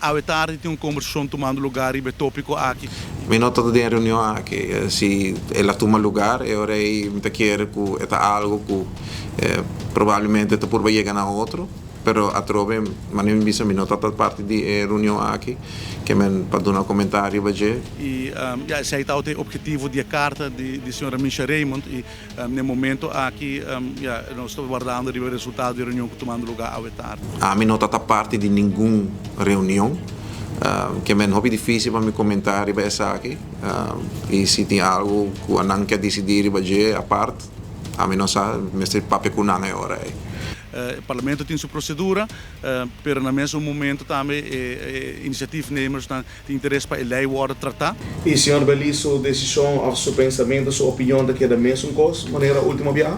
Awe tardi tin un kombersashon tumando lugá riba e tópiko aki. Mi no ta den e reunion aki. Si el a tuma lugar e ora ei mi ta kere ku e ta algu ku probablemente ta purba yega na otro, pero atrobe manera mi bisa mi no ta parti di e reunion aki ke men pa duna komentario riba dje. I ya esei tabata e obhetivo di e karta di señora Misha Raymond i Na e momento aki ya nos ta wardando riba e resultado di e reunion ku tumando lugá awe tardi. Ami no ta ta parti di ningun reunion, ke men hopi difisil pa mi komentá riba esaki i si tin algu ku anan ke disidí riba dje apart, ami no sa, mester papia ku nan e ora ei. E parlamento tin su prosedura, pero na mesun momento tambe e inisiatiefnemersnan Tin interes pa e lei wòrdu tratá? I señor Beliz su desishon òf su pensamentu, su opinion ta keda mesun kos manera último biaha?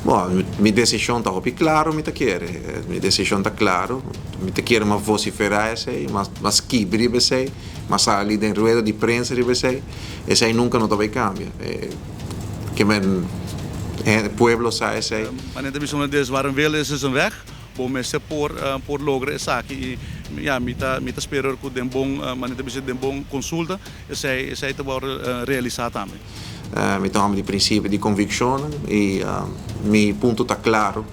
Bon, mi desishon ta hopi klaro, mi ta kere. Mi desishon ta klaro. Mi ta kere mas vosiferá esei, mas mas skibi riba esei, mas sali den rueda di prensa riba esei. Esei nunka no ta bai kambia. Ke men pueblo sa esei. Manera ta bisa una des waar een wil is, is een weg. Bo mester por por logra esaki y ya mi ta mi ta spera cu den bon manera ta bisa den bon consulta esey esey ta worde realisa tambe. Mi ta homber di principio di conviccionnan y mi punto ta claro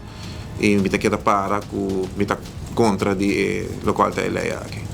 y mi ta keda para cu mi ta contra di e locual ta e ley aki.